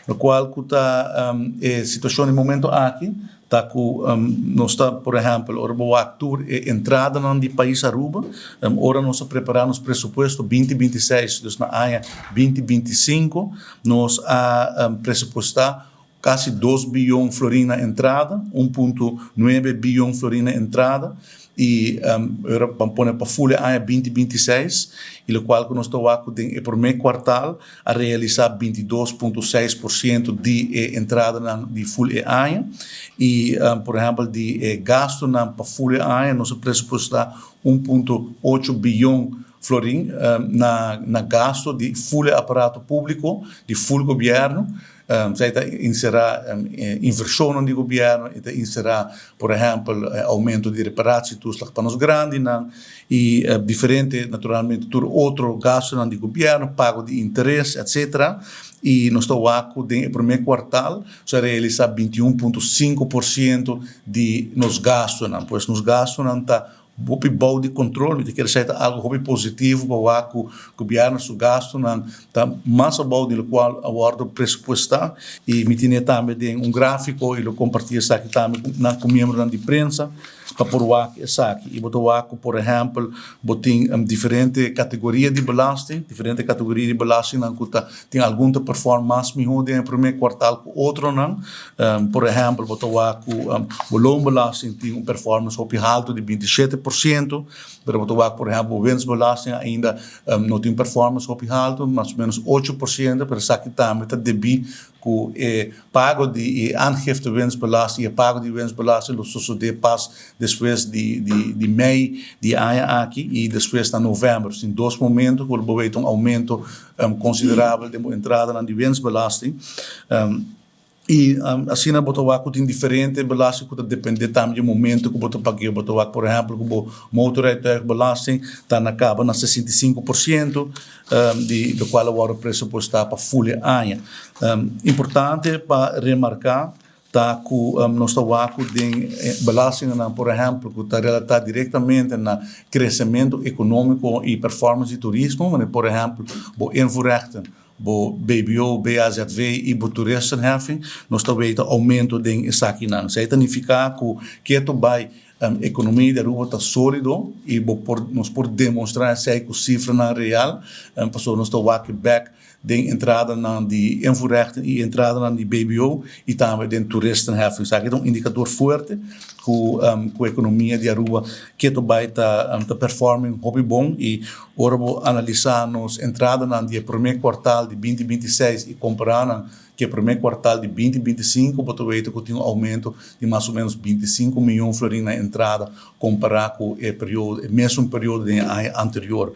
Loke ku ta e situashon na e momento aki, ta ku nos ta, por ehèmpel, ora bo tur e entradanan di pais Aruba, ora nos a prepará nos presupuesto 2026, dus na aña 2025, nos a presupuestá kasi 2 bion florin na entrada, 1.9 bion florin na entrada, i pa pone pa full aña 2026, i loke ku nos ta den e promé kwartal a realisá 22.6% di entradanan di full aña, i por ehèmpel, di gastonan pa full aña nos a presupuestá 1.8 bion florin na gasto di full aparato públiko, di full gobièrnu. Esei ta enserá invershon di gobièrnu, ta enserá, por ehèmpel, oumento di reparatietoeslag pa nos grandinan i diferente, naturalmente, tur otro gasto di gobièrnu, pago di interes, etc. I nos ta den promé kwartal a realisá 21,5% di nos gastonan. Pues nos gastonan ta hopi bou di kontròl, ku ke ser algu hopi positivo pa ku gobièrnu su gastonan ta mas abou di loke a wòrdu presupuestá, i mi tin tambe un gráfiko i lo kompartí esaki tambe ku miembronan di prensa pa por wak esaki. I bo ta wak, por ehèmpel, bo tin diferente kategoria di belasting, diferente kategoria di belastingnan ku ta tin algun ta perform mas mihó den promé kwartal ku otronan. Por ehèmpel, bo ta wak ku loonbelasting tin un performance hopi haltu di 27%, pero bo ta wak, por ehèmpel, winstbelasting ainda no tin performance hopi haltu, mas o ménos 8%, pero esaki tambe ta debí ku e pago di aangifte winstbelasting i pago di winstbelasting lo sosodé pas despues di mei di aña aki i despues na novèmber. Tin dos momento ku bo un oumento konsiderabel di entrada di winstbelasting. I asina bo ta wak tin diferente belasting ku ta dependé tambe di momento ku bo ta paga. Bo ta wak, por ehèmpel, ku bo motorrijtuigbelasting ta na kaba na 65% di loke a wòrdu presupuestá pa full aña. Importante pa remarká ta ku nos ta wak den belastingnan, por ehèmpel, ku ta relatá direktamente na kresementu ekonómiko i performance di turismo, por ehèmpel, bo invoerrechten, bo BBO, BAZV i bo toeristenheffing, nos ta wak oumento den esakinan. Esei ta nifiká ku ketu bai ekonomia di Aruba ta sólido i bo por, nos por demostrá esei ku sifranan real, pasobra nos ta wak bèk den entradanan di invoerrechten i entradanan di BBO i tambe den toeristenheffing. Esaki ta un indikador fuerte ku ekonomia di Aruba ketu bai ta performing hopi bon, i ora bo analisá nos entradanan di promé kwartal di 2026 i kompará nan ku promé kwartal di 2025, bo ta wak ku tin un oumento di mas o ménos 25 mion florin na entrada kompará ku e periodo, e mesun periodo di aña anterior.